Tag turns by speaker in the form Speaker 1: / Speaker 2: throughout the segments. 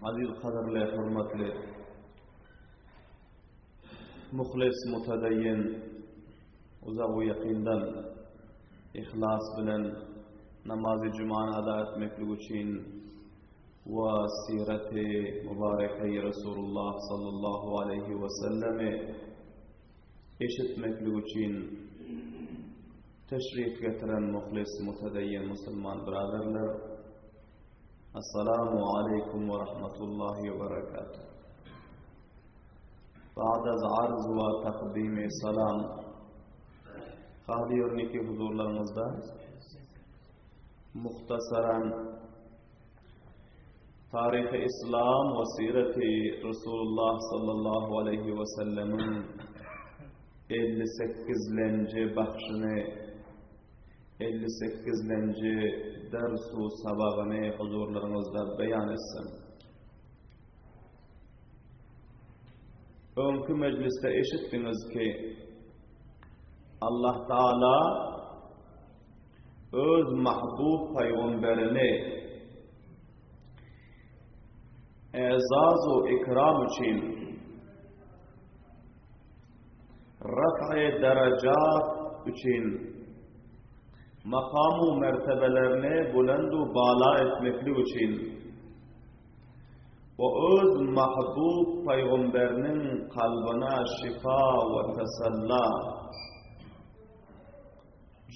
Speaker 1: Aziz gadyrly, hormatly, muhlis, mutadaýyn, uzak we ýakyndan yhlas bilen namazy jumany ada etmeklik üçin we sireti mübarekeyi Resulullah sallallahu aleyhi we sellemi eşitmeklik üçin teşrif getiren muhlis, mutadaýyn musulman biraderler, Assalamu aleýkum we rahmetullahi we berekatuh. Ba'd az arz we takdimi salam. Halyýurniki huzurlaryňyzda muhtasaran taryhy islam we sireti Resulullah sallallahu aleýhi we sellemiň 58-lenji bahşyny 58-lenji ders-u sabagyny huzurlaryňyzda beýan etsem. Öňki mejlisde eşitdiňiz ki, Allah Taala öz mahbub pygamberini ezaz-u ikram üçin raf'e derejat üçin makam-u mertebelerini buland-u bala etmeklik üçin we öz mahbub pygamberiniň kalbyna şifa we tesella,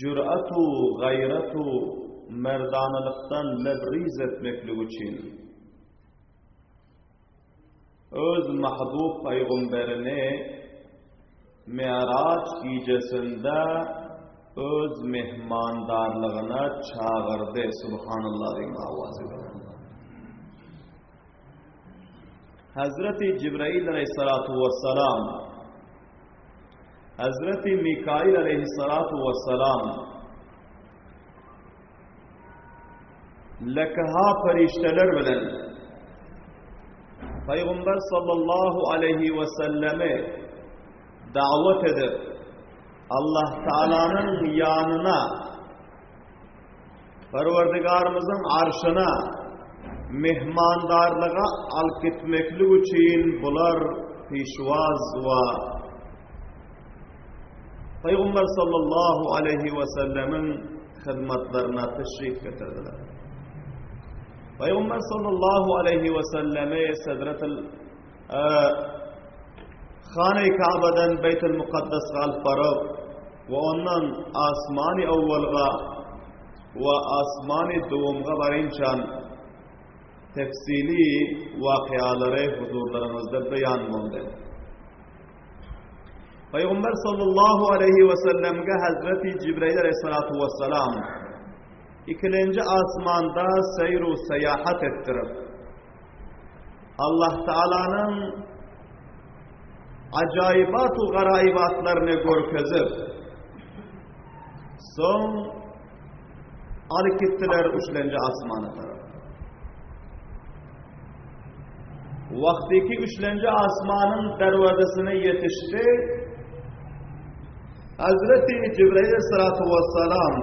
Speaker 1: jürat-u gaýrat-u merdanalykdan lebriz etmeklik üçin öz mahbub pygamberini Mi'raç gijesinde öz mehmandarlygyna çagyrdy. Subhanallah diýiň awazy bilen. Hazreti Jibrail aleyhissalatu vesselam Hazreti Mikail aleyhissalatu vesselam Lekaha perişdeler bilen Pygamber sallallahu aleyhi we sellemi dawet edip Allah Taalanyň ýanyna Perwerdigarymyzyň arşyna mehmandarlyga alyp gitmeklik üçin bular pişwaz we Pygamber sallallahu aleyhi we sellemiň hyzmatlaryna teşrif getirdiler. Pygamber sallallahu aleyhi we sellemi Sedretul e, Hane-i Kabe'den Beytül Mukaddes'e alyp baryp we ondan asmany awwalga we asmany dowumga barynçan tefsili wakyalary huzurlaryňyzda beýan boldy. Pygamber sallallahu aleyhi we sellemge Hazreti Jibrail aleyhissalatu vesselam ikilenji asmanda seýru seýahat etdirip Allah Taalanyň ajaýybat u garaýybatlaryny görkezip soň alyp gitdiler üçlenji asmana tarap. Wagtyky üçlenji asmanyň derwezesine ýetişdi. Hazreti Jibrail salatu vesselam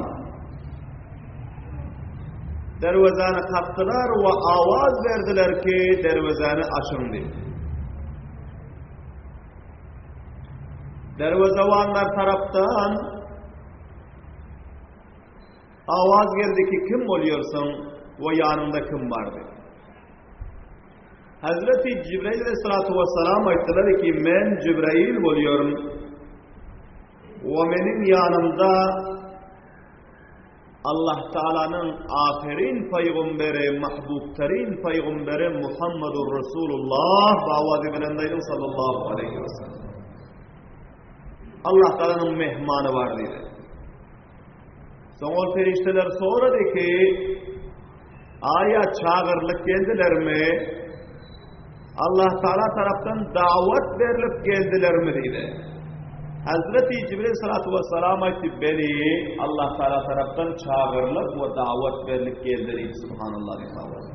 Speaker 1: derwezäni kakdylar we awaz berdiler ki, derwezäni açyň diýip. Derwezewanlar tarapdan Awaz geldi ki, kim bolýarsyň we ýanyňda kim bar diýip. Hazreti Jibrail aleyhissalatu vesselam aýtdylar ki, men Jibrail bolýaryn we meniň ýanymda Allah Taalanyň ahyrin pygamberi, mahbubtarin pygamberi Muhammedur Resulullah bawazy bilen aýdyň sallallahu aleyhi we sellem. Allah Taalanyň mehmany bar diýdi. Soň ol perişdeler sorady ki, Aýa çagyrylyp geldilermi? Allah Taala tarapdan dawat berlip geldilermi diýdi. Hazreti Jibril salatu vesselam aýtdy, Beli, Allah Taala tarapdan çagyrylyp we dawat berlip geldi diýdi. Subhanallah diýdi.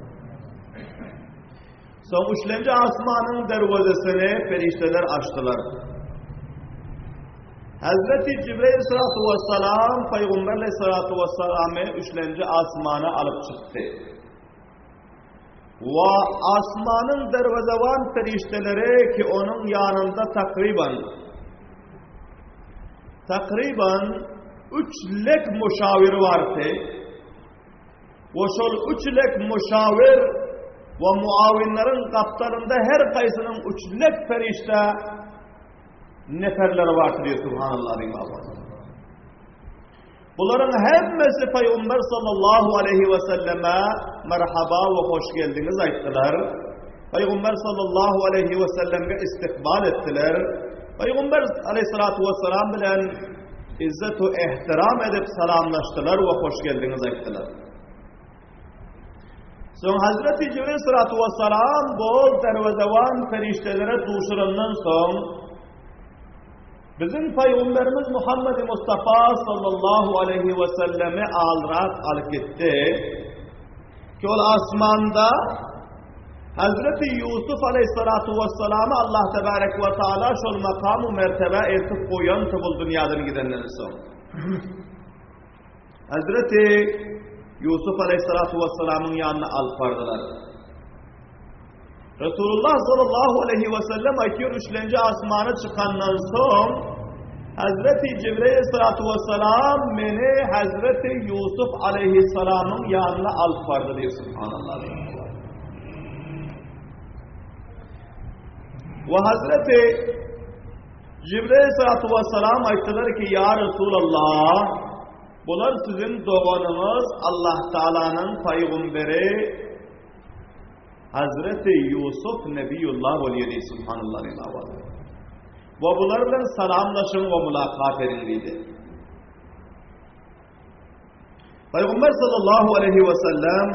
Speaker 1: Soň üçlenji asmanyň derwezesini perişdeler açdylar. Hazreti Jibril salatu vesselam Pygamber aleyhissalatu vesselamy üçlenji asmana alyp çykdy. We asmanyň derwezeban perişdeleri ki onuň ýanynda takryban takryban üç lek muşawir bardy. We şol üç lek muşawir we muawinleriň gapdalynda her haýsynyň üç lek perişde neferleri bardy diýip subhanallah diýip Bularyň hemmesi Pygamber sallallahu aleýhi we selleme merhaba we hoş geldiňiz aýtdylar. Pygamber sallallahu aleýhi we sellemge istikbal etdiler. Pygamber aleýhissalatu wessalam bilen izzet we ehtiram edip salamlaşdylar we hoş geldiňiz aýtdylar. Soň Hazreti Jibril salatu wessalam bol derwezewan perişdelere duşurandan soň Biziň Pygamberimiz Muhammedi Mustafa sallallahu aleýhi we sellemi alrak alyp gitdi. Ki ol asmanda Hazreti Ýusuf aleýhissalatu wessalamy Allah tebarek we taala şol makam we mertebe eltip goýan bul dünýadan gidenden soň. Hazreti Ýusuf aleýhissalatu wesselamyň ýanyna alyp bardylar. Resulullah sallallahu aleyhi ve sellem aýtýar, üçlenji asmana çykandan soň Hazreti Jibril aleyhissalatu vesselam meni Hazreti Ýusuf aleyhissalamyň ýanyna alyp bardy diýip subhanallah. We Hazreti Jibril aleyhissalatu vesselam aýtdylar ki, ýa Resulallah, bular siziň doganyňyz Allah Taalanyň pygamberi Hazreti Ýusuf Nebiýullah bolýar diýdi, subhanallah diýdi awaz. We bular bilen salamlaşyň we mulakat ediň diýdi. Peygamber sallallahu aleyhi ve sellem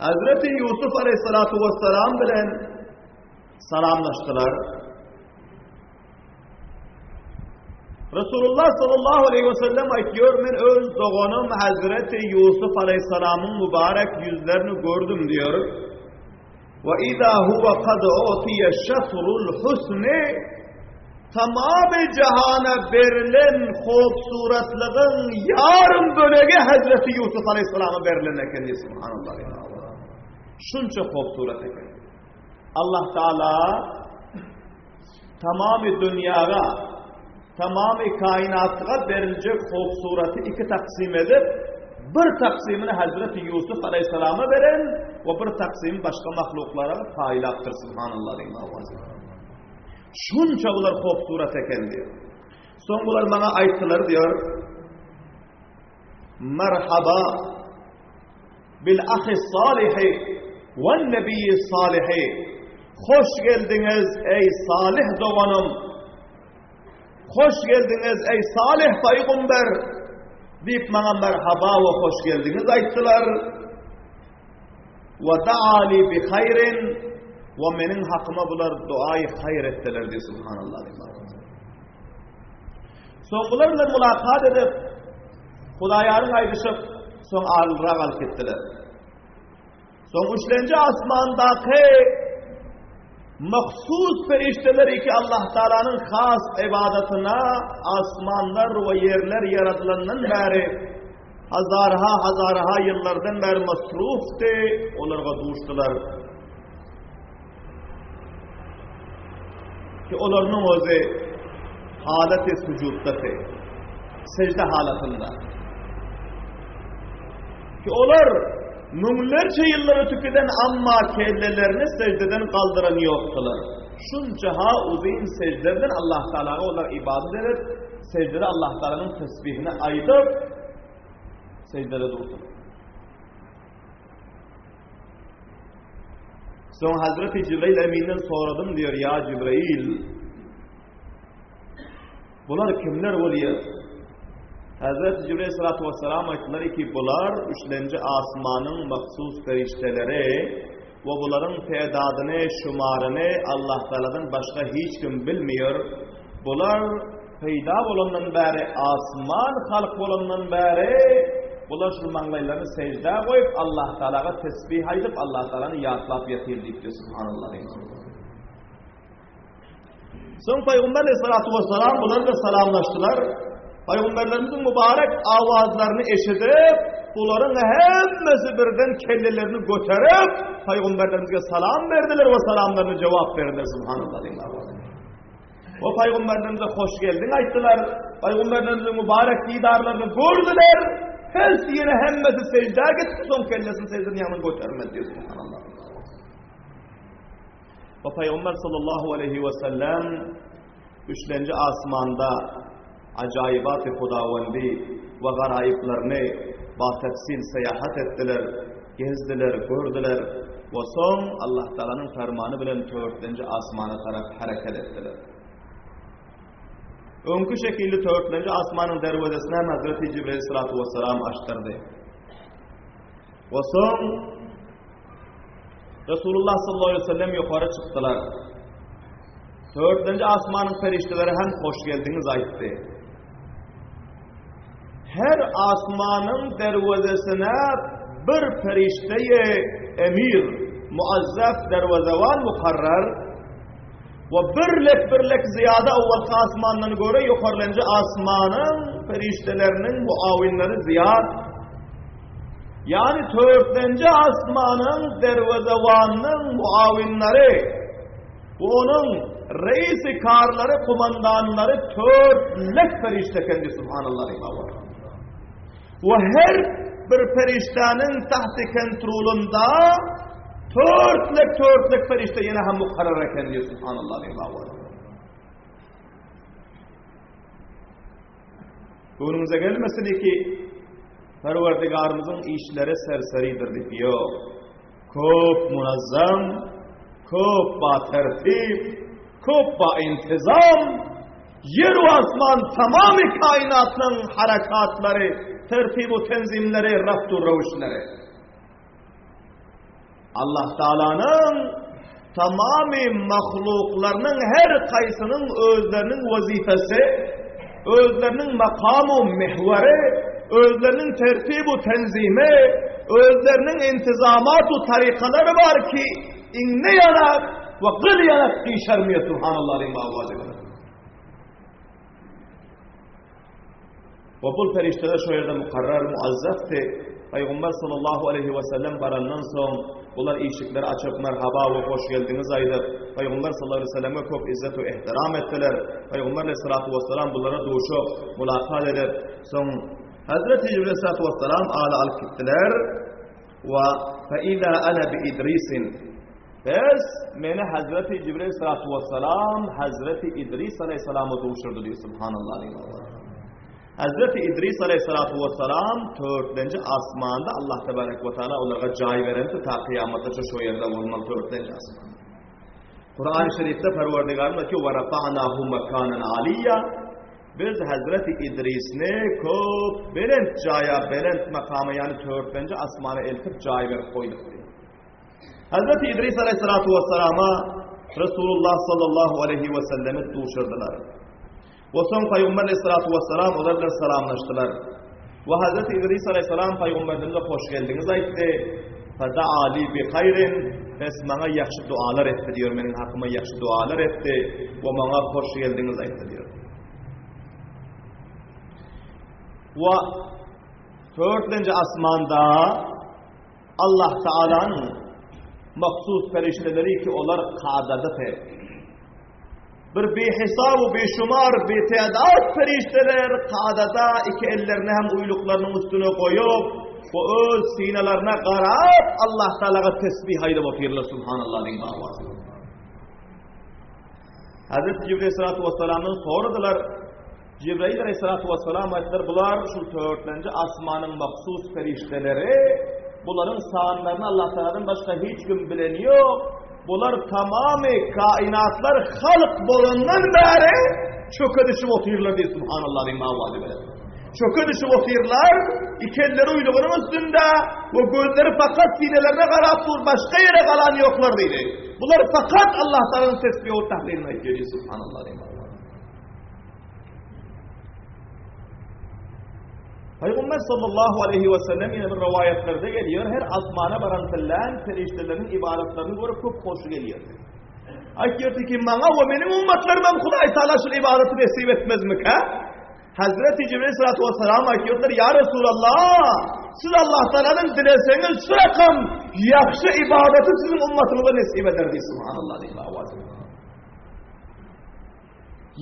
Speaker 1: Hazreti Yusuf aleyhissalatu vesselam bilen salamlaşdylar. Resulullah sallallahu aleyhi ve sellem aýtýar, men öz doganym Hazreti Ýusuf aleyhissalamyň mübarek ýüzlerini gördüm diýär. Ve iza huwa kad utiya şatrul husni tamamy jahana berlen hobsuratlygyň ýarym bölegi Hazreti Ýusuf aleyhissalama berlen eken diýip subhanallah. Şunça hobsurat eken. Allah Taala Tamamy dünýäge, tamamy kainatga beriljek howpsuraty iki taksym edip, bir taksymyny Hazreti Ýusuf aleýhissalama beren we bir taksymy başga mahluklara paýlapdyr subhanallah diýen owazy. Şunça bular howpsurat eken diýär. Soň bular maňa aýtdylar diýär. Merhaba Bil ahy salihi wen nebiyyi salihi Hoş geldiňiz eý salyh doganym! Hoş geldiňiz eý salyh paýgumber! diýip maňa merhaba we hoş geldiňiz aýtdylar. We daa li bi haýrin we meniň hakyma bular duaýy haýr etdiler diýip subhanallah. Soň bular bilen mulakat edip, Hudaýaryň aýdyşyp, soň alyrak alyp gitdiler. Soň üçlenji asmandaky mahsus perişdeler iki Allah Taalanyň has ibadatyna asmanlar we ýerler ýaradylandan bäri hazarha hazarha ýyllardan bäri masrufdy, olarga duşdular. Ki olarynyň özi halaty sujutdaky, sejde halatynda. Ki olar müňlerçe ýyllar ötüp giden amma kellelerini sejdeden galdyran ýokdular. Şunça ha uzyn sejde bilen Allah Taalaga olar ibadet edip, sejdede Allah Taalanyň tesbihini aýdyp, sejdede durdular. Soň Hazreti Jibril Eminden soradym diýär, ýa Jibril, bular kimler bolýar? Hazreti Jibril salatu vesselam aýtdylar ki, bular üçlenji asmanyň mahsus perişdeleri we bularyň tedadyny, şumaryny Allah Taaladan başga hiç kim bilmeýär. Bular Peýda bolandan bäri, asman halk bolandan bäri, bular şu maňlaýlaryny seždä goýup, Allahtalaga tesbih aýdyp, Allahtalany ýatlap ýatyr diýipdir, subhanallah. Soň Pygamber aleyhissalatu vesselam bular bilen salamlaşdylar. Pygamberlerimiziň mübarek awazlaryny eşidip, bularyň hemmesi birden kellelerini göterip, Pygamberlerimize salam berdiler we salamlaryna jogap berdiler. Subhanallah. O Pygamberlerimize hoş geldiň aýtdylar. Pygamberlerimiziň mübarek didarlaryny gördüler. Her ýene hemmesi seždä gitdi, soň kellesini seždeden ýaňy götermedi diýip subhanallah. O Pygamber sallallahu aleyhi we sellem üçlenji asmanda ajaýybaty Hudawendi we garaýyplaryny batefsil syýahat etdiler, gezdiler, gördüler we soň Allah Tagalanyň fermany bilen törtlenji asmana tarap hereket etdiler. Öňki şekilli törtlenji asmanyň derwezesini hem Hazreti Jibril salatu vesselam açdyrdy. We soň Resulullah sallallahu aleyhi ve sellem ýokary çykdylar. Törtlenji asmanyň perişdeleri hem hoş geldiňiz aýtdy. Her asmanyň derwezesine bir perişdeyi emir, muazzaf derwezewan mukarrar we birlek birlek zyýada owalky asmandan göre ýokarlanjy asmanyň perişdeleriniň muawinleri zyýat. Ýagny törtlenji asmanyň derwezewanynyň muawinleri we onuň reisi karlary, kumandanlary törtlek perişde ekendi, subhanallah. We her bir perişdäniň tahti kontrolunda törtlek törtlek perişde ýene hem mukarrar ekendi, subhanallah. Göwnüňize gelmesin ki, Perwerdigarymyzyň işleri serseridir diýip, ýok. Köp munazzam, köp ba tertip, köp ba intizam, ýer we asman tamamy kainatyň harakatlary, tertip we tenzimleri, raft we röwüşleri. Allah Taalanyň tamamy mahluklarynyň her kaýsynyň özleriniň wezipesi, özleriniň makamu mihweri, özleriniň tertibu tenzimi, özleriniň intizamatu tarykalary bar ki, iňňe ýanak we gyl ýanak gyşarmaýar subhanallah diýip. We bul perişdeler şo ýerde mukarrar, muazzafdy. Pygamber sallallahu aleýhi we sellem barandan soň, bular işikleri açyp, merhaba we hoş geldiňiz aýdyp, Pygamber sallallahu aleýhi we selleme köp izzet we ehtiram etdiler. Pygamber aleýhissalatu wessalam bulara duşup, mulakat edip, soň Hazreti Jibril aleýhissalatu wessalam aly alyp gitdiler. We fe iza ana bi Idrisin Bes, meni Hazreti Jibril salatu vesselam Hazreti Idris aleyhissalama duşurdy diýip subhanallah diýip. Hazreti Idris aleyhissalatu vesselam törtlenji asmanda Allah tebarek ve taala olara jaý berende ta kıyamata şu ýerde bolmaly törtlenji asmanda. Kur'an-ı Şerifde Perverdigarymyz ki ve rafa'nahu mekanen aliyya Biz Hazreti Idrisni köp belent jaýa, belent makama, ýagny törtlenji asmana eltip jaý berip goýduk diýip. Hazreti Idris aleyhissalatu vesselama Resulullah sallallahu aleyhi ve sellemi duşurdylar. We soň Pygamber aleyhissalatu vesselam olar bilen salamlaşdylar. We Hazreti Idris aleyhissalam Pygamberimize hoş geldiňiz aýtdy. Fedaa li bi hayrin, pes maňa ýagşy dualar etdi diýär, meniň hakyma ýagşy dualar etdi we maňa hoş geldiňiz aýtdy diýär. We dördünji asmanda Allah Taalanyň mahsus perişdeleri ki olar kadadasy. Bir bihisab we bişumar bitedat perişdeler kadada iki ellerini hem uýluklarynyň üstüne goýup we öz synalaryna garap Allah Taalaga tesbih aýdyp otyrlar subhanallah diýip awazy. Hazreti Jibril aleyhissalatu vesselamdan soradylar. Jibrail aleyhissalatu vesselam aýtdylar, bular şu dördünji asmanyň mahsus perişdeleri, bularyň sanlaryny Allah Taala'dan başga hiç kim bilen ýok. Bular tamamy kainatlar halk bolandan bäri çöke düşüp otyrlar diýip subhanallah diýip awazy bilen. Çöke düşüp otyrlar, iki elleri uýlugynyň üstünde we gözleri fakat sinelerine garap dur, başga ýere galan ýoklar diýdi. Bular fakat Allah Taala'nyň tesbihi we tahlilini aýtýar diýip subhanallah diýip. Peygamber sallallahu aleyhi ve sellem yine bir rivayetlerde geliyor. Her asmana baran filan periştelerin ibadetlerini görüp köp hoşu geliyor. Aýtýardy ki, maňa we meniň ummatlarymam Hudaý Taala şul ibadaty nesip etmezmika? Hazreti Jibril salatu vesselam aýtýardylar, ýa Resulallah! Siz Allah Taala'dan dileseňiz şu rakam ýagşy ibadaty siziň ummatyňyza nesip eder diýdi. Subhanallah diýdi awaz.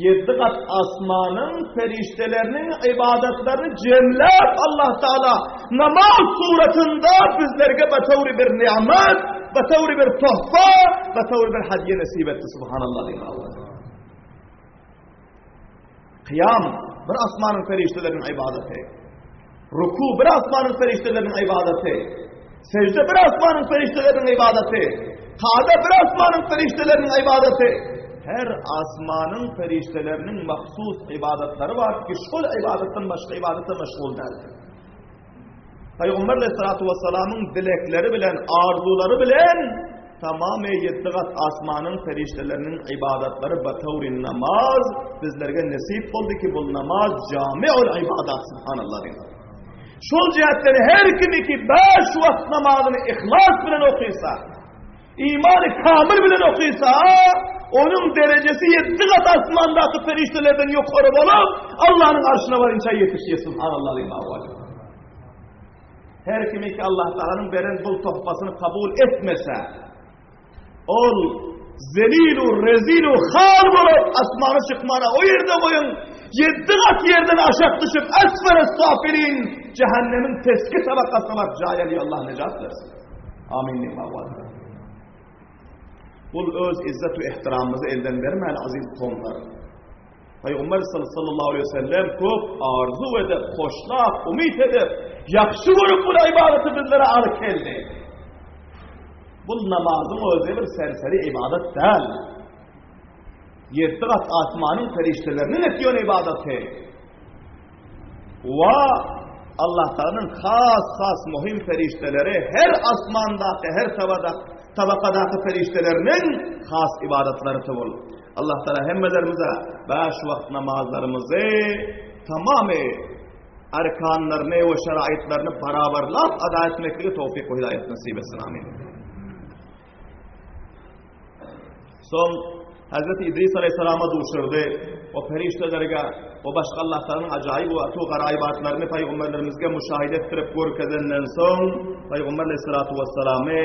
Speaker 1: Ýedi gat asmanyň perişdeleriniň ibadatlaryny jemläp Allah Taala namaz suratynda bizlerge betowry bir nimet, betowry bir tohfa, betowry bir hadiýe nesip etdi. Subhanallah diýdi awaz. Kyýam bir asmanyň perişdeleriniň ybadaty. Ruku bir asmanyň perişdeleriniň ybadaty. Sejde bir asmanyň perişdeleriniň ybadaty. Kada bir asmanyň perişdeleriniň ybadaty. Her asmanyň perişdeleriniň mahsus ybadatlary bar ki, şol ybadatdan başga ybadata meşgul däldir. Pygamber aleyhissalatu vesselamyň dilekleri bilen, arzulary bilen tamamy ýedi gat asmanyň perişdeleriniň ibadatlary batawri namaz bizlerge nesip boldy ki bu namaz jamiul ibadat subhanallah diýip. Şol jihetden her kim ki 5 wagt namazyny ihlas bilen okysa, imany kamil bilen okysa, onuň derejesi ýedi gat asmandaky perişdelerden ýokary bolup, Allah'yň arşyna barynça ýetişýär subhanallah diýip. Her kim ki Allah Taalanyň beren bu tohfasyny kabul etmese, ol zelilu rezilu hal bolup asmana çykmana o ýerde goýuň, ýedi gat ýerden aşak düşüp esfele safilin cehennemiň peski tabakasyna baryp jaý alýar Allah nejat bersin. Amin diýip awaz. Bul öz izzet we ihtiramymyzy elden bermäli aziz kowumlar. Pygamber sallallahu aleyhi ve sellem köp arzuw edip, hoşlap, umyt edip, ýagşy görüp bu ibadaty bizlere alyp geldi. Bu namazyň özi bir serseri ibadat däl. Ýedi gat asmanyň perişdeleriniň etýän ibadaty. Wa Allah Taalanyň has-has muhim perişdeleri her asmandaky, her tabada, tabakadaky perişdeleriniň has ibadatlary bol. Allah Taala hemmelerimize bäş wagt namazlarymyzy tamamy arkanlaryny we şeraitlerini barabarlap ada etmekligi towfik we hidaýet nasip etsin. Amin. Soň Hazreti İdris Aleyhisselam'a duşurdy. O perişdelerge, o başga Allah Taala'nın ajaýyp we atu garaýybatlaryny paýgamberlerimizge müşahide etdirip görkezenden soň Paýgamber Aleyhissalatu vesselamy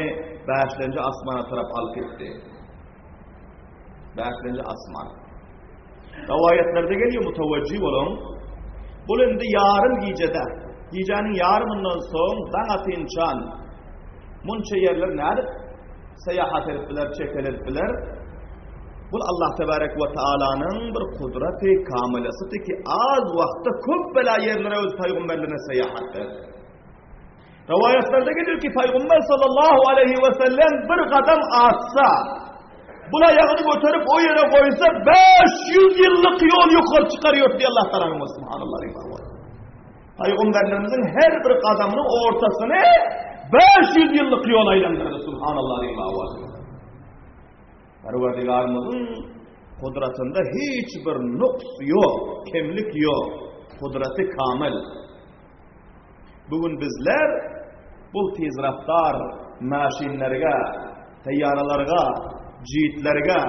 Speaker 1: bäşlenji asmana tarap alyp gitdi. Bäşlenji asman. Rowaýatlarda gelýär mutawajjih boluň. Bu indi ýarym gijede, gijäniň ýarymyndan soň daň atynçan munça ýerler nädip seýahat edip biler, çekel edip biler? Bu Allah tebarek we taalanyň bir kudraty kamylasydy ki, az wagtda köp bela ýerlere öz pygamberlerine seýahat berdi. Rowaýatlarda gelir ki, Pygamber sallallahu aleyhi we sellem bir gadam atsa, bul aýagyny göterip o ýere goýsa 500 ýyllyk ýol ýokary çykarýar diýip Allah Taalanyň subhanallah. Pygamberlerimiziň her bir gadamynyň ortasyny 500 ýyllyk ýol aýlandyrdy subhanallah. Perwerdigarymyzyň gudratynda hiç bir nuks ýok, kemlik ýok. Gudraty kamil. Bu gün bizler bu tiz raftar maşynlarga, teýýaralarga, jitlerge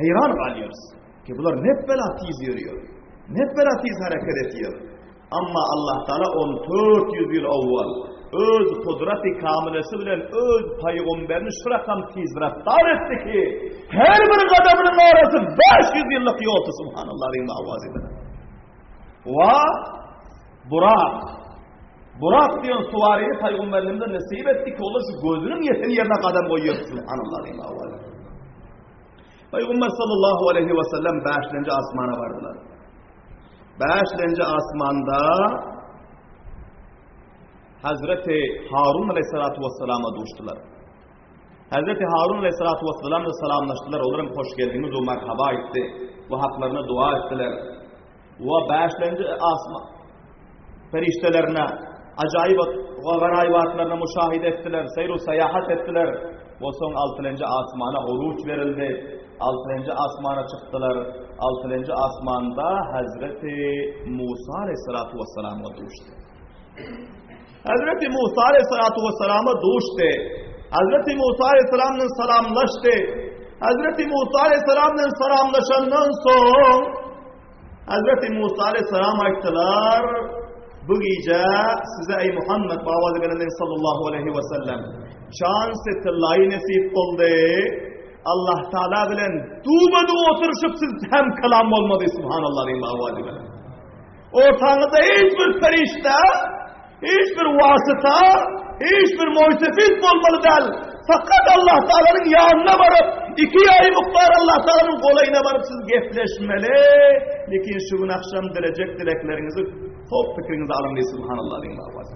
Speaker 1: heýran galýarys. Ki bular ne bela tiz ýörüyor, ne bela tiz hereket etýär. Amma Allah Taala 1400 ýyl owwal öz kudraty kamilesi bilen öz pygamberini şu rakam tiz raftar etdi ki her bir gadamynyň arasy 500 ýyllyk ýoldy subhanallah diýip awaz eder. Wa Burak. Burak diýen suwaryny pygamberimize nesip etdi ki, olar şu gözüniň ýeten ýerine gadam goýýar. Subhanallah diýip awaz. Pygamber sallallahu aleyhi ve sellem bäşlenji asmana bardylar. Bäşlenji asmanda Hazreti Harun aleyhissalatu vesselama duşdular. Hazreti Harun aleyhissalatu vesselam ile salamlaşdylar. Olar hem hoş geldiňiz we merhaba etdi. We haklaryna dua etdiler. We bäşlenji asman perişdelerine ajaýyp we garaýybatlaryny müşahide etdiler, seýr-u saýahat etdiler. We soň altynjy asmana uruç berildi. Altynjy asmana çykdylar. Altynjy asmanda Hazreti Musa aleyhissalatu vesselama duşdy. Hazreti Musa aleyhissalatu vesselama duşdy. Hazreti Musa aleyhisselamla salamlaşdy. Hazreti Musa aleyhisselamla salamlaşandan soň Hazreti Musa aleyhisselam aýtdylar. Bu gije size eý Muhammed bawazy belendin sallallahu aleyhi ve sellem şans tyllaýy nesip boldy. Allah Taala bilen duba-du oturyşyp siz hem kelam bolmady subhanallah diýip bawazy bilen. Ortaňyzda hiç bir perişde, hiç bir wasita, hiç bir muysefit bolmaly däl. Fakat Allah Taala'nın ýanyna baryp, iki ýaý mukdar Allah Taala'nın golaýyna baryp siz gepleşmeli. Lekin şu gün akşam dilejek dilekleriňizi hop pikiriňize alyň diýip subhanallah diýip bawazy.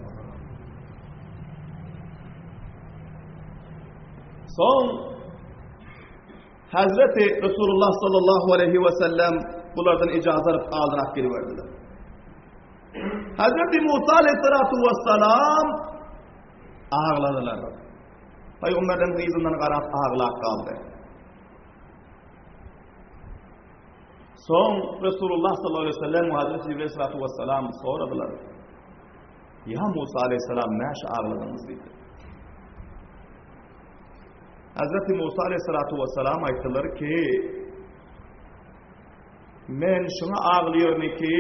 Speaker 1: Soň Hazreti Resulullah sallallahu aleyhi ve sellem bulardan icazat alyp aldyrak geliberdiler. Hazreti Musa aleyhissalatu vesselam agladylar. Peygamberden yzyndan garap aglap galdy. Soň Resulullah sallallahu aleyhi ve sellem we Hazreti Jibril aleyhissalatu vesselam soradylar. Ya Musa aleyhisselam näşe agladyňyz diýdi. Hazreti Musa aleyhissalatu vesselam aýtdylar ki, Men şuňa aglaýaryn ki,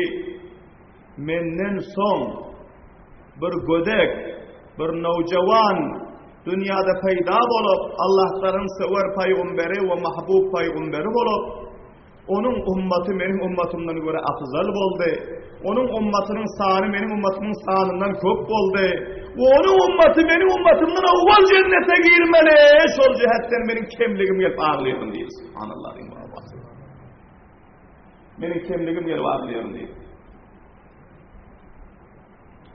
Speaker 1: menden soň bir gödek, bir nowjawan dünýäde peýda bolup, Allah'taryň söwer paýgamberi we mahbub paýgamberi bolup, Onuň ummaty meniň ummatymdan görä afzal boldy. Onuň ummatynyň sany meniň ummatymyň sanyndan köp boldy. Onuň ummaty meniň ummatymdan owwal jennete girmeli. Şol jähetden meniň kemligim gelip aglaýaryn diýdi. Subhanallah diýip babasy. Meniň kemligim gelip aglaýaryn diýdi.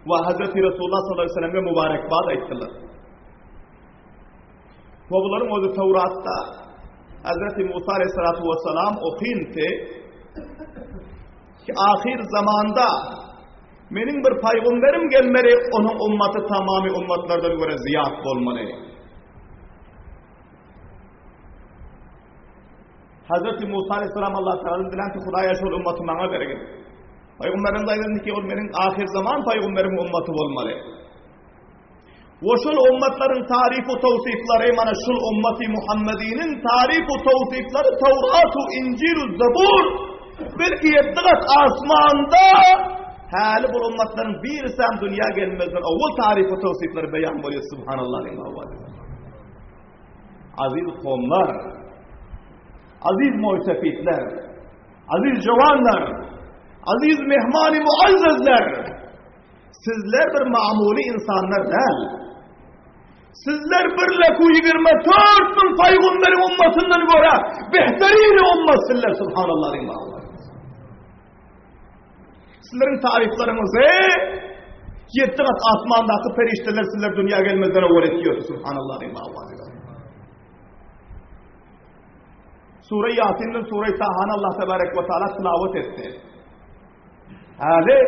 Speaker 1: We Hazreti Resulullah sallallahu aleyhi ve selleme mübarekbad aýtdylar. We bularyň özi Tawratda Hazreti Musa aleyhissalatu vesselam okyndy ki ahyr zamanda meniň bir paýgamberim gelmeli, onuň ummaty tamamy ummatlardan görä zyýat bolmaly. Hazreti Musa aleyhisselam Allah Teala'dan dilen ki Hudaýa şol ummaty maňa bergin. Paýgamberimiz aýdyldy ki ol meniň ahyr zaman paýgamberiň ummaty bolmaly. We şol ummatlaryň taryf-u tawsyflary mana şul ummaty Muhammediniň taryf-u tawsyflary Tawrat-u Injil-u Zabur belki ýetdi gat asmanda häli bu ummatlaryň birisem dünýä gelmezden owwal taryf-u tawsyflary beýan bolýar subhanallah Aziz kowumlar Aziz muysefitler Aziz jowanlar Aziz mehmany muazzezler Sizler bir mamuly insanlar däl. Sizler bir leku 24 müň paýgamberiň ummatyndan görä behterin ummat sizler subhanallah diýip Allah. Sizleriň taryflaryňyzy ýetdi gat asmandaky perişdeler sizler dünýä gelmezden owal etýärdi subhanallah diýip Allah. Sure Yasin'den Sure Taha'ny Allah tebarek ve Teala tilawet etdi. Häli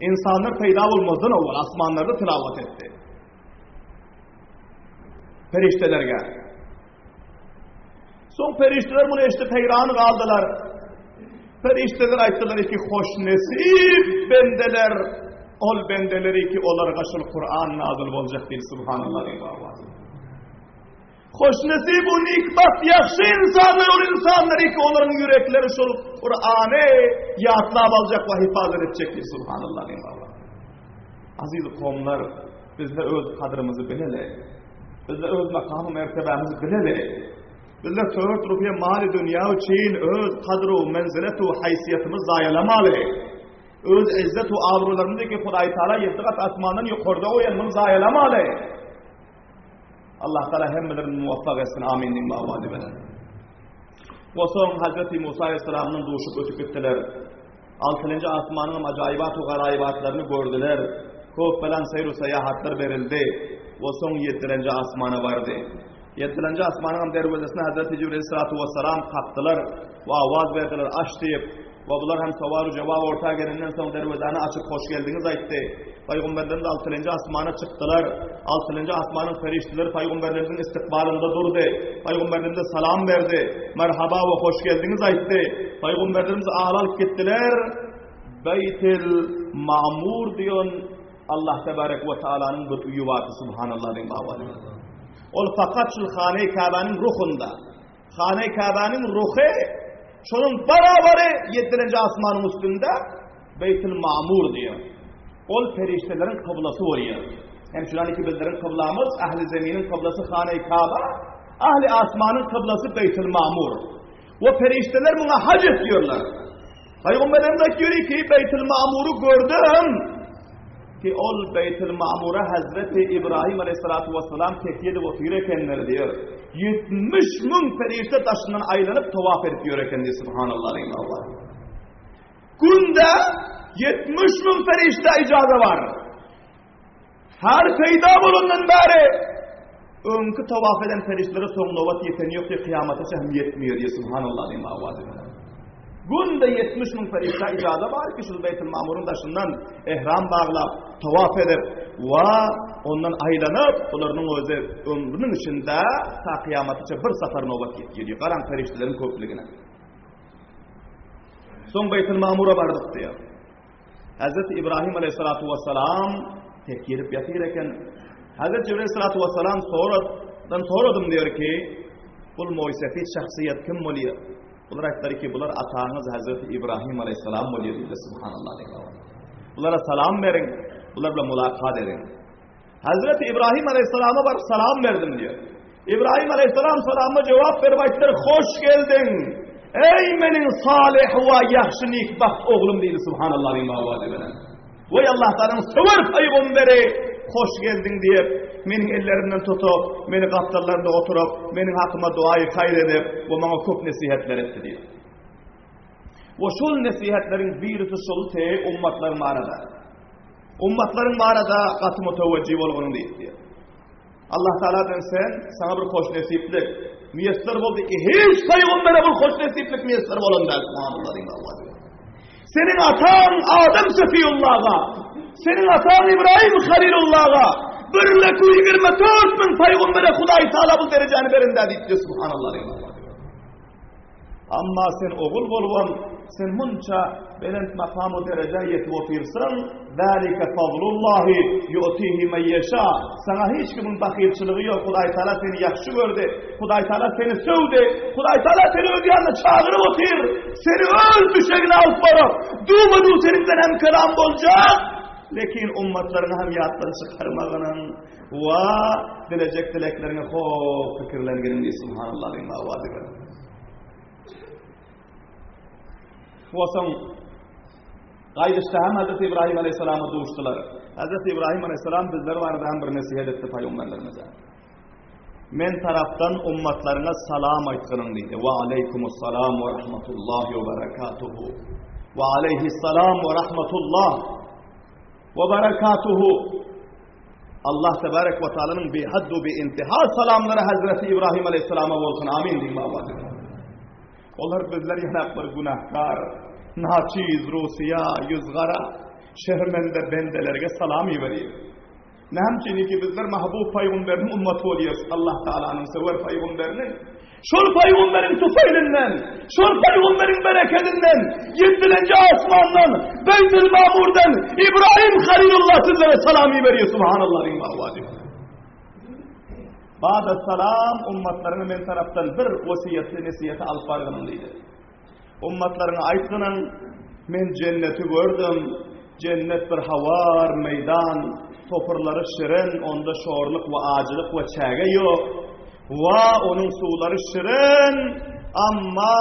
Speaker 1: insanlar peýda bolmazdan owal asmanlarda tilawat etdi. Perişdelerge. Soň perişdeler muny eşidip heýran galdylar. Perişdeler aýtdylar ki, hoş nesip bendeler, ol bendeleri ki olarga şul Kur'an nazil boljak diýdi subhanallah diýip Hoşnesip u nikbagt ýagşy ynsanlar ol ynsanlar ki olaryň ýürekleri şol Kur'any ýatlap aljak we hifazat etjek diýip subhanallah diýip Allah. Aziz kowumlar bizler öz kadrymyzy bileli. Bizler öz makamy mertebämizi bileli. Bizler töwet rupiýa maly dünýä üçin öz kadru menziletu haýsyýetimizi zaýalamaly. Öz izzet we abrularymyzy ki Hudaý Taala ýedi gat asmandan ýokarda goýan muny zaýalamaly. Allah Taala hemmelerini muvaffak etsin. Amin diýip awazy bilen. We soň Hazreti Musa aleyhisselamdan duşup ötüp gitdiler. Altynjy asmanyň hem ajaýybat we garaýybatlaryny gördüler. Köp bilen seýr seýahatlar berildi. We soň ýeddilenji asmana bardy. Ýeddilenji asmanyň hem derwezesine Hazreti Jibril aleyhissalatu vesselam kakdylar we awaz berdiler, aç diýip. We bular hem sowal jogap orta gelenden soň derwezäni açyp hoş geldiňiz aýtdy. Pygamberlerimiz altynjy asmana çykdylar. Altynjy asmanyň perişdeleri pygamberlerimiziň istikbalynda durdy. Pygamberlerimize salam berdi. Merhaba we hoş geldiňiz aýtdy. Pygamberlerimiz al alyp gitdiler. Beýtil Mamur diýen Allah tebarek we taalanyň bir öýi bardy subhanallah diýip awazy. Ol fakat şul hane Käbäniň ruhunda. Hane Käbäniň ruhy şonuň barabary ýeddilenji asmanyň üstünde Beýtil Mamur diýen. Ol perişdeleriň kyblasy bolýar. Hem şundan ki bizleriň kyblamyz, ähli zeminiň kyblasy Hane-i Kaba, ähli asmanyň kyblasy Beýtül Mamur. We perişdeler muňa hac etýärler. Pygamberimiz aýtýar ki, Beýtül Mamury gördüm. Ki ol Beýtül Mamura Hazreti Ibrahim aleyhissalatu vesselam tekýe edip otyr ekenler diýär. 70 müň perişde daşyndan aýlanyp tawaf edip ýör eken diýär. Subhanallah. Allah. Günde 70 müň perişde ijaza bar. Her peýda bolandan bäri öňki tawaf eden perişdelere soň nobat ýeten ýok diýip kyýamata çenli ýetmeýär diýip subhanallah diýip awaz edilen. Günde 70 müň perişde ijaza bar ki şul Beýtul Mamuryň daşyndan ehram baglap, tawaf edip we ondan aýlanyp, bularyň özi ömrüniň içinde ta kyýamata çenli bir sapar nobat ýetýär diýip, garaň perişdeleriň köplügine. Soň Beýtul Mamura bardyk diýýär. Hazreti Ibrahim aleyhissalatu vesselam tekirip ýatyr eken. Hazreti Jibril aleyhissalatu vesselam soradan soradym diýer ki, bul moýsefit şahsyýet kim bolýar? Bular aýtdylar ki, bular ataňyz Hazreti Ibrahim aleyhissalam bolýar diýdi subhanallah diýdi. Bulara salam beriň, bular bilen mulakat ediň. Hazreti Ibrahim aleyhissalama baryp salam berdim diýär. Ibrahim aleyhissalam salama jogap berip aýtdylar, "Hoş geldiň. Ey meniň salih we ýagşy nikbagt oglum" diýdi subhanallah diýip awazy bilen. Weý Allah Taalanyň söwer pygamberi, hoş geldiň diýip, meniň ellerimden tutup, meni gapdallarynda oturyp, meniň hakyma duaýy haýr edip we maňa köp nesihatler etdi diýdi. We şol nesihatleriň birisi şol te ummatlaryň barada. Ummatlaryň barada gaty mutewejji bolgunyň diýipdi. Allah Taaladan sen sana bir hoş nesiplik miýesser boldy ki hiç pygambere bir hoş nesiplik miýesser bolan däl. Subhanallah diýip Allah. Seniň ataň Adem Sefiullah'a, seniň ataň İbrahim Halilullah'a bir leku 24 müň pygambere Hudaý Taala bu derejäni berende diýipdi. Subhanallah diýip Allah. Amma sen ogul bolubam, sen munça belent makam-u derejä ýetip otyrsaň, zalike fazlullahi ýu'tihi men ýeşa, saňa hiç kimiň bahylçylygy ýok, Hudaý Taala seni ýagşy gördi, Hudaý Taala seni söwdi, Hudaý Taala seni öz ýanyna çagyryp otyr, seni öz düşegine alyp baryp, duba-duw seniň bilen hem kelam boljak, lekin ummatlaryňy hem ýatdan çykarmagynyň we dilejek dilekleriňi hop pikirlenginiň diýip subhanallah diýip awazy berdi. Soň gaýdyşda hem Hazreti İbrahim Aleyhisselama duşdular. Hazreti İbrahim Aleyhisselam bizler barada hem bir nesihat etdi paýgamberlerimize. Men tarapdan ummatlaryňa salam aýtgynyň diýdi. Wa aleýkumussalam we rahmetullahi we berekatuhu. Wa aleýhissalam we rahmetullah we berekatuhu. Allah tebarek we taalanyň bihad we biintiha salamlary Hazreti İbrahim Aleyhisselama bolsun. Amin diýip awazy. Olar bizler ýanak bir günahkar, naçiz, rusiýa, ýüzgara, şermende bendelerge salam iberýär. Näme üçin ki bizler mahbub paýgamberiniň ummaty bolýarys, Allah Taalanyň söwer paýgamberiniň. Şol paýgamberiň tufaýlyndan, şol paýgamberiň berekedinden, ýedilenji asmandan, Beýtül Mamurdan İbrahim Halilullah sizlere salam iberýär, subhanallah diýip awaz Bada salam ummatlaryňa men tarapdan bir wasiýetli nesihaty alyp bargynyň diýdi. Ummatlaryňa aýtgynyň, men jenneti gördüm, jennet bir hawar meýdan, topurlary şirin, onda şorluk we ajylyk we çäge ýok. Wa onuň suwlary şirin, amma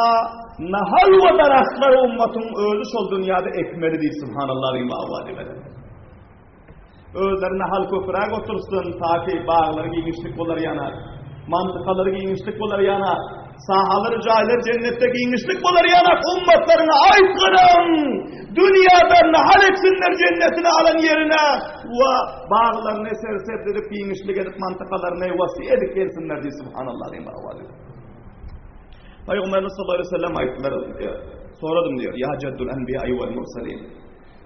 Speaker 1: nahal we daragtlar ummatyň özi şol dünýäde ekmeli diýip subhanallah diýip awaz eden. Özleri nahal köpräk otursyn, taki baglary giňişlik bolar ýana. Mantykalary giňişlik bolar ýana. Sahalary jaýlar jennetde giňişlik bolar ýana. Ummatlaryňa aýtgynyň, dünýäde nahal eksinler jennetini alan ýerine we baglaryny sersebz edip giňişlik edip mantykalaryny wasi edip gelsinler diýip subhanallah diýip awaz edip. Pygamberimiz sallallahu aleyhi ve sellem aýtdylar, soradym diýär, ýa jaddul enbiýa wal mursalin.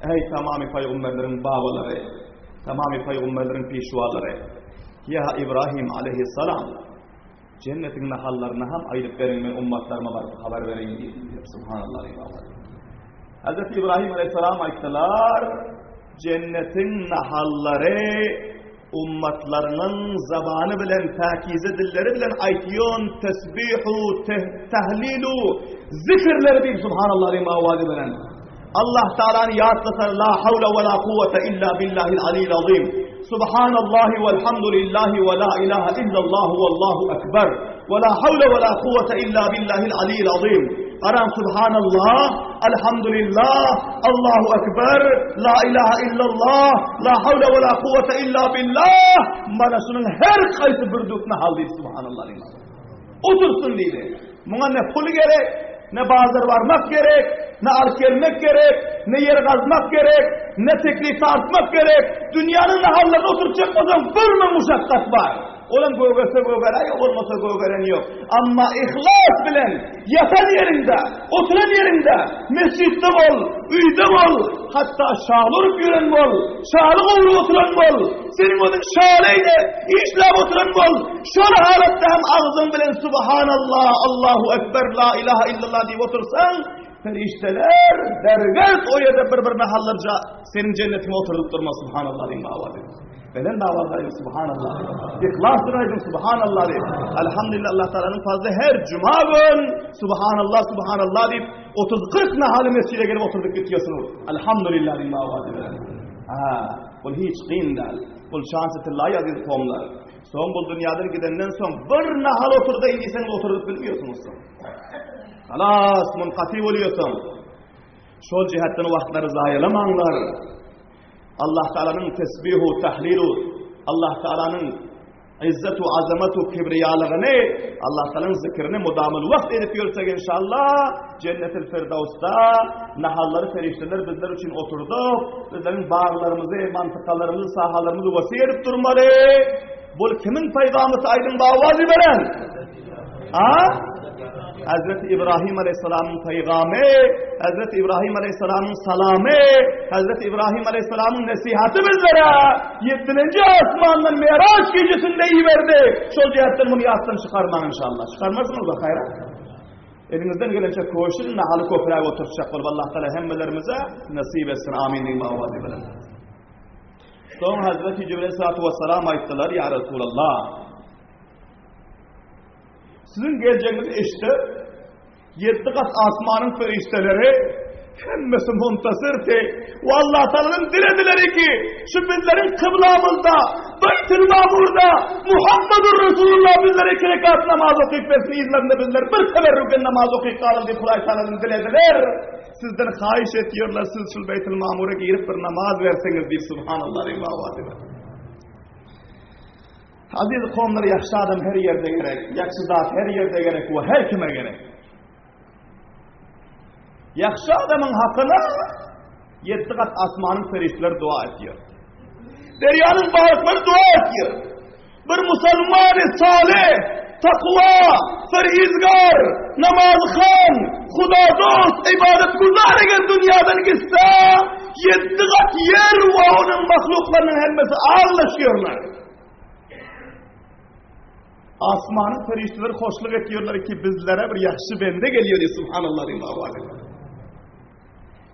Speaker 1: Eý, tamamy pygamberleriň babalary, tamamy pygamberleriň pişwalary, ýa Ibrahim aleýhissalam, jennetiň nahallaryny hem aýdyp beriň, men ummatlaryma baryp habar bereýin diýdi. Subhanallah. Hazreti Ibrahim aleýhissalam aýtdylar, jennetiň nahallary ummatlarynyň zabany bilen, päkize dilleri bilen aýtýan tesbihu, tehlilu, zikirleri diýip subhanallah diýip awazy bilen. Allah Taalany ýatlasa la hawla we la kuwwata illa billahil aliyyil azim. Subhanallahi welhamdulillahi we la ilaha illallah wallahu akbar. We la hawla we la kuwwata illa billahil aliyyil azim. Garaň subhanallah, alhamdulillah, Allahu akbar, la ilaha illallah, la hawla we la kuwwata illa billah. Mana şunuň her haýsy bir dük nahal diýip subhanallah diýip. Otursun diýdi. Muňa ne pul gerek, ne bazar barmak gerek, ne alyp gelmek gerek, ne ýer gazmak gerek, ne teklip tartmak gerek. Dünýäniň nahallaryny oturtjak bolsaň bir müň muşakgat bar. Olam gögerse gögeräýe, bolmasa gögeren ýok. Amma yhlas bilen ýatan ýeriňde, oturan ýeriňde, mesjitde bol, öýde bol, hatda şaly urup ýören bol, şaly gowrup oturan bol, seniň özüň şaly eýle, işläp oturan bol, şol halatda hem agzyň bilen Subhanallah, Allahu Ekber, la ilaha illallah diýip otursaň, perişdeler dergäh o ýerde bir-bir nahallarja seniň jennetiňe oturdyp durmaz, Subhanallah diýip awaz edip. Belent awazda aýdyň Subhanallah. Yhlas bilen aýdyň Subhanallah diýip. Elhamdülillah Allah Taalanyň fazly her juma gün Subhanallah Subhanallah diýip 30-40 nahaly mesjide gelip oturdyp gitýärsiňiz. Elhamdülillah diýip awaz edip. Ha, bu hiç kyn däl. Bu şansy tylla aziz kowumlar. Soň bu dünýadan gidenden soň bir nahal oturda diýseň oturdyp bilmiyorsuňyz. Halas, munkaty bolýarsyň. Şol jihetden wagtlary zaýalamaňlar. Allah Taalanyň tesbihu, tahlilu, Allah Taalanyň izzet we azamat we kibriýalygyny, Allah Taalanyň zikrini mudamyl wagt edip ýörsek inşallah Jennetil Firdawsda nahallary perişdeler bizler üçin oturdyp, bizleriň baglarymyzy, mantykalarymyzy, sahalarymyzy wasiýet edip durmaly. Bul kimiň paýgamysy aýdyň bawazy beren? A? Hazreti İbrahim Aleyhisselam'ın peygami, Hazreti İbrahim Aleyhisselam'ın salamy, Hazreti İbrahim Aleyhisselam'ın nesihatı bizlere yettinci asmandan Miraç gecesinde iberdi. Şol cihetden bunu ýatdan çykarmaň inşallah. Çykarmarsyňyz da haýra. Elinizden gelençe koşun nahaly köpräk oturtjak bolup Allah Taala hemmelerimize nasip etsin. Amin diýip awaz edelim. Soň Hazreti Jibril Aleyhissalatu vesselam aýtdylar, Ya Resulallah, Siziň geljegiňizi eşidip, ýedi gat asmanyň perişdeleri hemmesi muntasyrdy we Allah Taalanyň diledileri ki, şu bizleriň kyblamyzda, Beýtil Mamurda Muhammedur Resulullah bizlere iki rekat namaz okyp bersin, yzlarynda bizler bir teberrüken namaz okyp galyň diýip Hudaý Taalanyň dilediler. Sizden haýyş etýärler, siz şu Beýtil Mamura girip bir namaz berseňiz diýip subhanallah diýip awaz Aziz kowumlar ýagşy adam her ýerde gerek, ýagşy zat her ýerde gerek we her kime gerek. Ýagşy adamyň hakyna ýedi gat asmanyň perişdeleri dua edýär. Derýanyň balyklary dua edýär. Bir musulmany salih, takwa, perhizgar, namazhan, Huda dost, ibadet guzar eger dünýadan gitse, ýedi gat ýer we onuň mahluklarynyň hemmesi aglaşýarlar. Asmanyň perişdeleri hoşluk etýärler ki, bizlere bir ýagşy bende gelýär diýip, subhanallah diýip awaz edýär.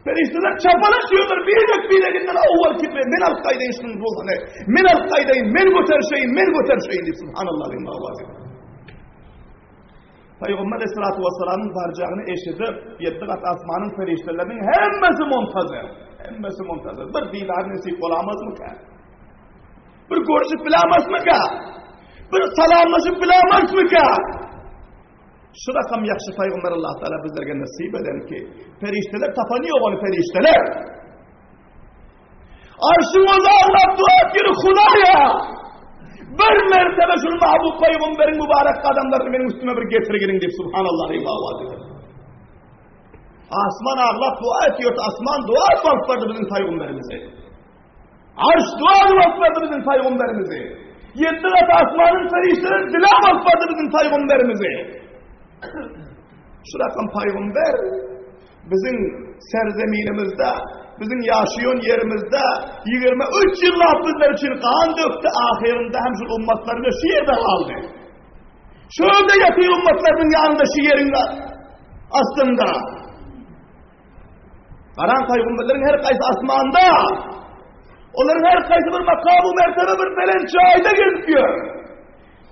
Speaker 1: Perişdeler çapalaşýarlar, birek-bireginden owal ki, men alyp gaýdaýyn şunuň ruhuny, men alyp gaýdaýyn, men göterşeýin, men göterşeýin diýip, subhanallah diýip awaz edýär. Peygamber Aleyhissalatu vesselamyň barjagyny eşidip, ýedi gat asmanyň perişdeleriniň hemmesi muntazir. Hemmesi muntazir. Bir didar nesip bolamazmyka? Bir görüşüp bilemezmika? Bir salamlaşıp bilemezmika? Şu rakam ýagşy Peygamber Allah Teala bizlerge nasip eden ki, perişdeler tapan ýok ony perişdeler. Arşyň özi aglap dua etýär, Hudaýa! Bir mertebe şu mahbub Peygamberiň mübarek gadamlaryny meniň üstüme bir getirginiň diýip subhanallah diýip awaz edýär. Asman aglap dua etýär, asman dua edip bardy biziň Peygamberimize. Arş dua edip bardy biziň Peygamberimizi. Ýedi gat asmanyň perişdeleri diläp alyp bardy biziň Peygamberimizi. Şu rakam Peygamber Biziň serzeminimizde, biziň ýaşaýan ýerimizde 23 ýyllap bizler üçin gan dökdi, ahyrynda hem şu ummatlaryny şu ýerde galdy. Şu ýerde ýatyr ummatlarynyň ýanynda şu ýeriň astynda. Garan paýgamberleriň her haýsy asmanda, olaryň her haýsy bir makam mertebe bir belent jaýda gezip ýör.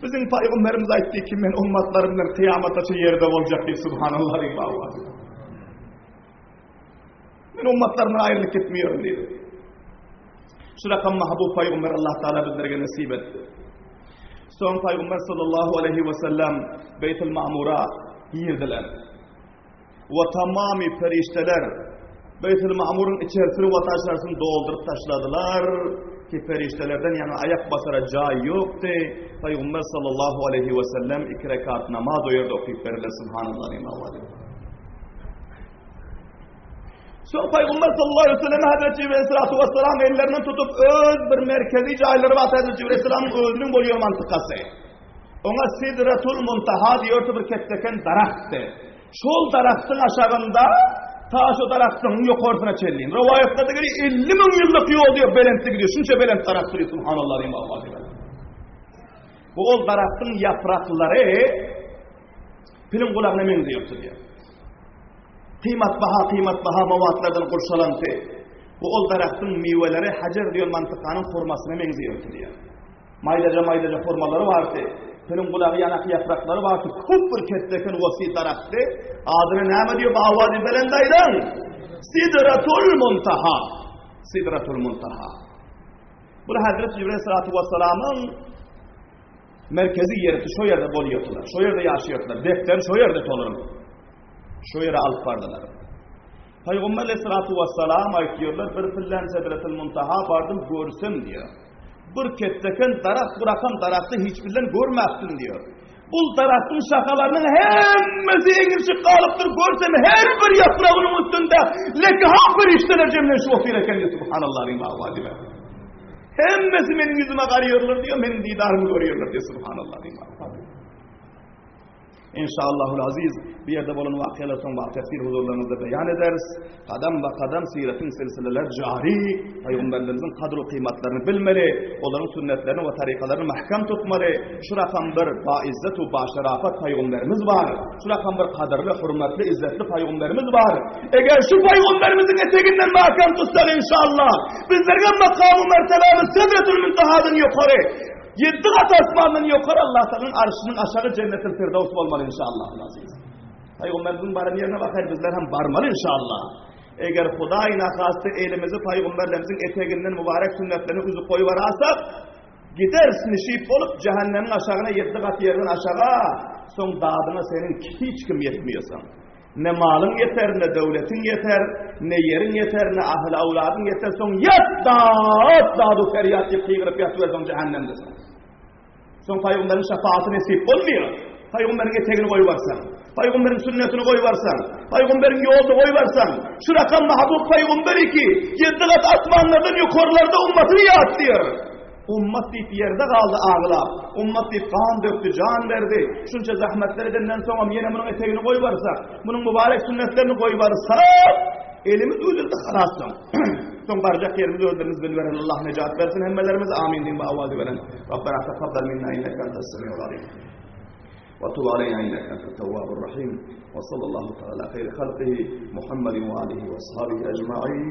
Speaker 1: Biziň paýgamberimiz aýtdy ki, men ummatlarym bilen kyýamata çenli ýerde boljak diýip, subhanallah diýip awaz. Men ummatlarymdan aýrylyp gitmeýärin diýdi. Şu rakam mahbub paýgamber Allah Taala bizlere nesip etdi. Soň paýgamber sallallahu aleyhi we sellem Beýtul Ma'mura girdiler. We tamamy perişdeler Beýtul Ma'muryň içerisini we daşarysyny dolduryp taşladylar ki perişdelerden ýaňa aýak basara jaý ýokdy. Paýgamber sallallahu aleyhi we sellem iki rekat namaz o ýerde okyp berdiler. Subhanallah. Soň Paýgamber sallallahu aleyhi ve sellem Hazreti Jibril aleyhissalatu vesselam ellerinden tutup öz bir merkezi jaýlary bar Hazreti Jibril aleyhissalamyň özüniň bolýan mantykasy. Oňa Sidratul Muntaha diýerdi bir ketdeken daragtdy. Şol daragtyň aşagynda ta şu daragtyň ýokarsyna çenli. Rowaýatlarda gelýär 50 müň ýyllyk ýol diýip belentligi diýip, şunça belent daragt diýip, subhanallah diýip Allah diýip. Bu ol daragtyň ýapraklary piliň gulagyna meňzeýär diýýär. Gymmatbaha gymmatbaha mowatlardan gurşalandy. Bu ol daragtyň miweleri hajar diýen mantykanyň hurmasyna meňzeýär diýýär. Maýdaja-maýdaja hurmalary bardy. Piliň gulagy ýanak ýapraklary bardy. Köp bir ketdeken wasi daragtdy. Adyny näme diýip awazy belent aýdaň? Sidratul Muntaha. Sidratul Muntaha. Bu Hazreti Jibril salatu vesselamyň merkezi ýeri şo ýerde bolýardylar. Şo ýerde ýaşaýardylar. Defter şo ýerde tolaryň. Şo ýere alyp bardylar. Pygamber aleyhissalatu vesselam aýtýarlar, bir pillen Sidratul Muntaha bardym görsem diýär. Bir ketdeken daragt burakan daragty hiç bilen görmäpdim diýär. Bu daragtyň şahalarynyň hemmesi eňilşik galypdyr, görsem her bir ýapragynyň üstünde leke hak bir işler jemlenişip otyr eken diýär. Subhanallah diýip. Hemmesi meniň ýüzüme garaýarlar diýär, meniň didarymy görýärler diýär. Subhanallah diýip. Inşallahul aziz, bu ýerde bolan wakyalary soň bak tefsir huzurlaryňyzda beýan ederis. Gadam ba gadam siretiň silsileler jari, pygamberlerimiziň kadr we kymatlaryny bilmeli, olaryň sünnetlerini we tarykalaryny mahkam tutmaly. Şu rakam bir ba izzet we ba şerafat pygamberimiz bar. Şu rakam bir kadyrly, hurmatly, izzetli pygamberimiz bar. Eger şu pygamberimiziň eteginden mahkam tutsak inşallah, bizlerge makam-u mertebemiz Sidretül Müntehadan ýokary. Ýedi gat asmandan ýokary Allah Taganyň arşynyň aşagy Jennetil Firdaws bolmaly inşallah aziz. Pygamberimiziň baran ýerine bakar bizler hem barmaly inşallah. Eger Hudaý nahasty elimizi pygamberlerimiziň eteginden mübarek sünnetlerini üzüp goýbarasak, gideris nişip bolup cehennemiň aşagyna ýedi gat ýerden aşaga, soň dadyňa seniň hiç kim ýetmeýär. Ne malyň ýeter, ne döwletiň ýeter, ne ýeriň ýeter, ne ahyl-awladyň ýeter, soň ýat dat, dadu perýat diýip gygyryp ýatyberseň jähennemde soň. Soň pygamberiň şepaaty nesip bolmaýar. Pygamberiň etegini goýup barsaň, pygamberiň sünnetini goýup barsaň, pygamberiň ýoluny goýup barsaň, şu rakam mahbub pygamberi ki, ýedi gat asmanlardan ýokarlarda ummatyny ýatlaýar. Ummat diýip ýerde galdy aglap. Ummat diýip gan dökdi, jan berdi. Şunça zähmetler edenden soňam ýene munuň etegini goýbarsak, munuň mübarek sünnetlerini goýbarsak, elimiz üzüldi halas soň. Soň barjak ýerimizi özlerimiz biliberen Allah nejat bersin hemmelerimizi amin diýip awazy beren. Rabbena takabbal minna inneke entes semiul alim. Wa tub aleyna inneke entet tewwabur rahim. Wa sallallahu taala hayri halqihi Muhammedin we alihi we ashabihi ecmaîn.